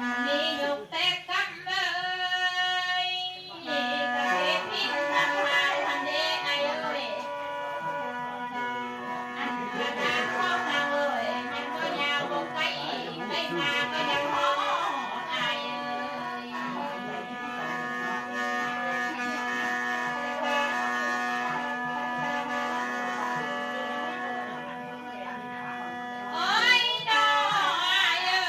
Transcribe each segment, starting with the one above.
ນີ້ຍົກແຕ່ກຳເລີຍ ກະເຮັດຜິດນຳເຮົາຫັ້ນເດ້ອ້າຍເອີຍ. ອັນກະນາງຂອງເຮົາເອີຍ ມັນກໍຍາວບໍ່ໄກ ໄປມາກໍຍັງຮອດອ້າຍເອີຍ. ໂອ້ຍ ນ້ອງອ້າຍເອີ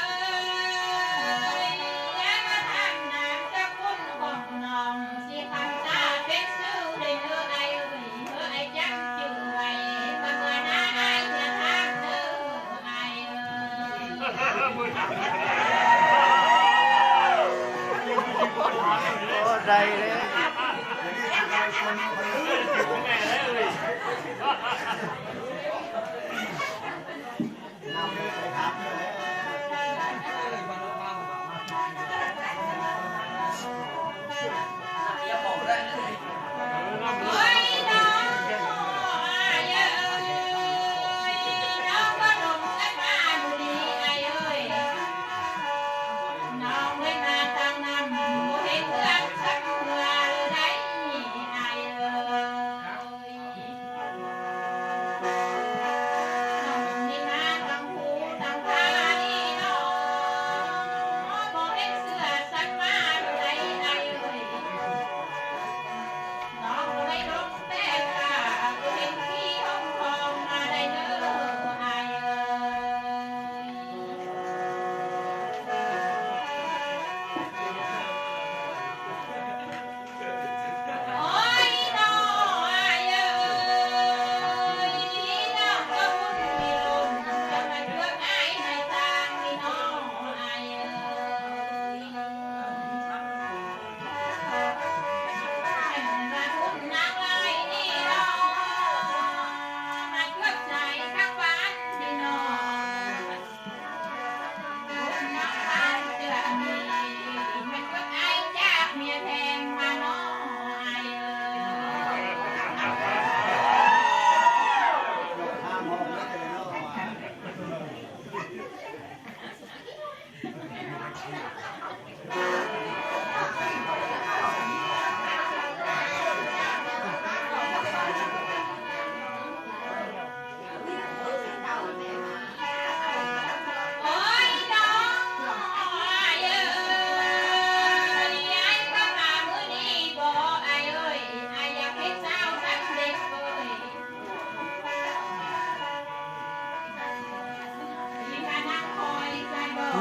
ຍ ຢ່າມາຖາມນາມສະກຸນຂອງນ້ອງ ຊິຄຳສາເປັນຊື່ເດີອ້າຍເອີຍ. ເອີ ອ້າຍຈຳຈື່ໄວ້ ກະເມື່ອໜ້າອ້າຍຈະຖາມເດີອ້າຍເອີຍ. ໂອ້ ໄດ້ເລີຍ.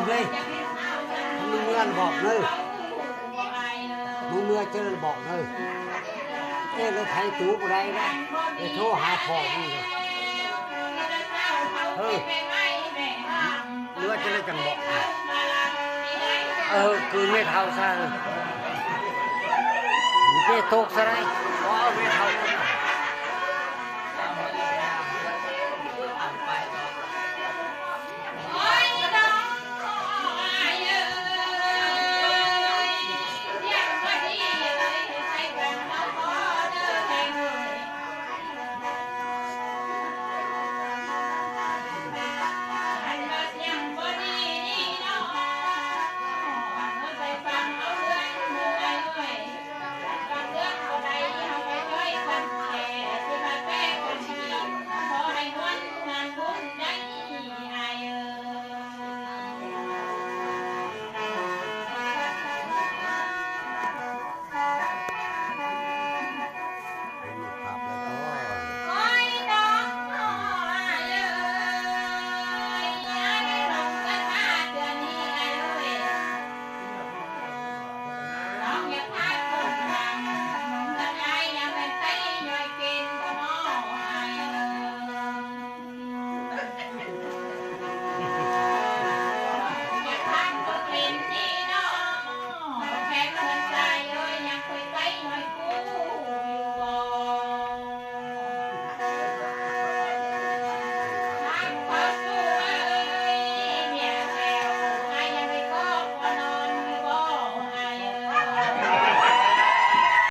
ເດ້ ມຶງເມືອນບອກເດີ ມຶງເມືອຈະໄດ້ບອກເດີ. ເອີ ລົດໄຖຕູ້ບໍ່ໄດ້ນະ ໄປໂທຫາພໍ່ມຶງເດີ. ເອີ ເມືອຈະໄດ້ຈັ່ງບອກ. ເອີ ຄືແມ່ເຖົ້າຊະ ເອີ ເປໂຕກຊະໄດ໋ ບໍ່ເອົາແມ່ເຖົ້າ.